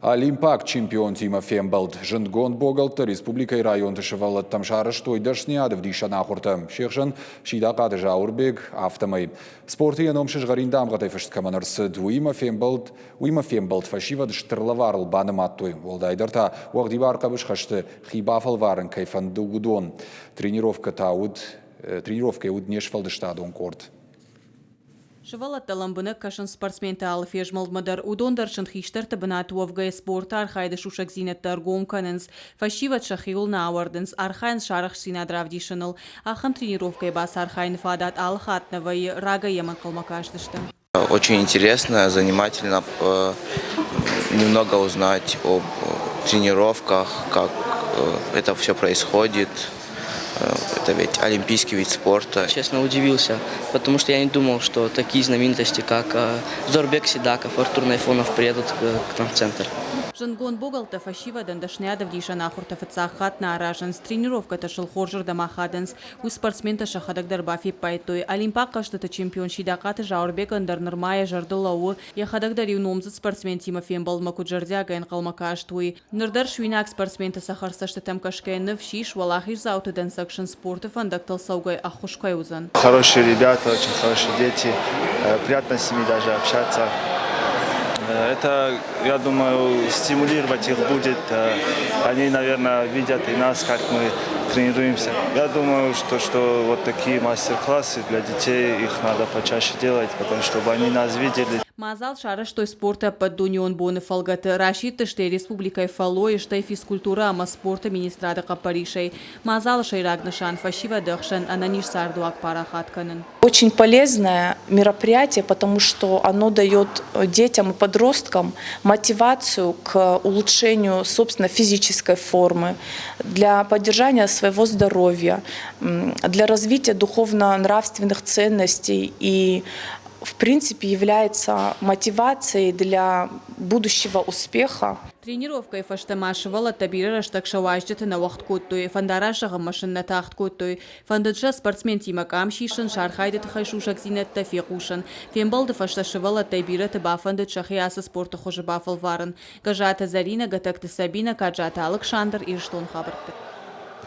Олимпаг чемпионтимӕ фембӕлд. Зындгонд богӕлттӕ республикӕйы районты сывӕллӕттӕм сарӕзтой дӕсныйад ӕвдисӕн ахуыртӕ. Се хсӕн Сидахъаты Зауырбег, афтӕмӕй. Спорты йӕ ном сызгъӕрин дамгъӕтӕй фыст кӕмӕн ӕрцыд, уыимӕ фембӕлд, уыимӕ фембӕлд фӕсивӕд стыр лӕварыл банымадтой. Уӕлдайдӕр та уӕгъдибар хъӕбысхӕсты хи бафӕлварын кӕй фӕнды, уыдон. Тренировкӕ та уыд, тренировкӕйы уыд не сфӕлдыстадон къорд. Сывӕллӕттӕ лӕмбынӕг кӕсынц спортсменты алы фезмӕлдмӕ дӕр. Уыдон дӕр сын хистӕрты бынаты уӕвгӕйӕ спорты архайды сусӕгдзинӕдтӕ ӕргом кӕнынц. Фӕсивӕд сӕхиуыл нӕ ауӕрдынц, архайынц сӕ арӕхстдзинад равдисыныл. Ахӕм тренировкӕйы бацархайыны фадат алы хатт нӕ вӕййы, рагӕй йӕм ӕнхъӕлмӕ кастысты. Очень интересно, занимательно немного узнать об тренировках, как это все происходит. Это ведь олимпийский вид спорта. Честно, удивился, потому что я не думал, что такие знаменитости, как Заурбек Сидаков, Артур Найфонов приедут к нам в центр. Зындгонд богӕлттӕ фӕсивӕдӕн дӕсныйадӕвдисӕн ахуыртӕ фыццаг хатт нӕ аразынц, тренировкӕтӕ сыл хорзырдӕм ахадынц. Уый спортсментӕ сӕхӕдӕг дӕр бафиппайдтой. Олимпаг хъӕзтыты чемпион Сидахъаты Зауырбегӕн дӕр нырма йӕ зӕрдыл лӕууы, йӕхӕдӕг дӕр-иу номдзыд спортсментимӕ фембӕлдмӕ куыд зӕрдиагӕй ӕнхъӕлмӕ каст, уый. Ныр дӕр суинаг спортсменты цӕхӕр цӕстытӕм кӕсгӕйӕ ныфс ис, уӕлахиздзауты дӕнцӕг сын спорты фӕндӕгтыл цӕугӕйӕ ӕххуыс кӕй уыдзӕн. Хорошие ребята, очень хорошие дети, приятно с ними даже общаться. Это, я думаю, стимулировать их будет. Они, наверное, видят и нас, как мы тренируемся. Я думаю, что вот такие мастер-классы для детей, их надо почаще делать, потому чтобы они нас видели. Мадзал сарӕзтой спорты ӕппӕтдунеон боны фӕлгӕты, расидтысты республикӕйы фӕллойы, стӕй физкультурӕ ӕмӕ спорты министрады хъӕппӕрисӕй. Мадзалы сӕйраг нысан фӕсивӕды ӕхсӕн ӕнӕниз цардуаг парахат кӕнын. Очень полезное мероприятие, потому что оно дает детям и подросткам мотивацию к улучшению, собственно, физической формы, для поддержания своего здоровья, для развития духовно-нравственных ценностей и в принципе является мотивацией для будущего успеха. Тренировкӕйы фӕстӕ ма сывӕллӕттӕ бирӕ рӕстӕг сӕ уазджыты нӕ уӕгъд кодтой, фӕндараст зӕгъынмӕ сын нӕ тагъд кодтой. Фӕндыд сӕ спортсментимӕ къам сисын, сӕ архайды тыххӕй сусӕгдзинӕдтӕ фехъусын. Фембӕлды фӕстӕ сывӕллӕттӕй бирӕты бафӕндыд сӕхи ацы спорты хуызы бафӕлварын. Гӕззаты Зӕринӕ, Гӕтӕгты Сабинӕ, Каджаты Алыксандр, Ирыстоны хабӕртты.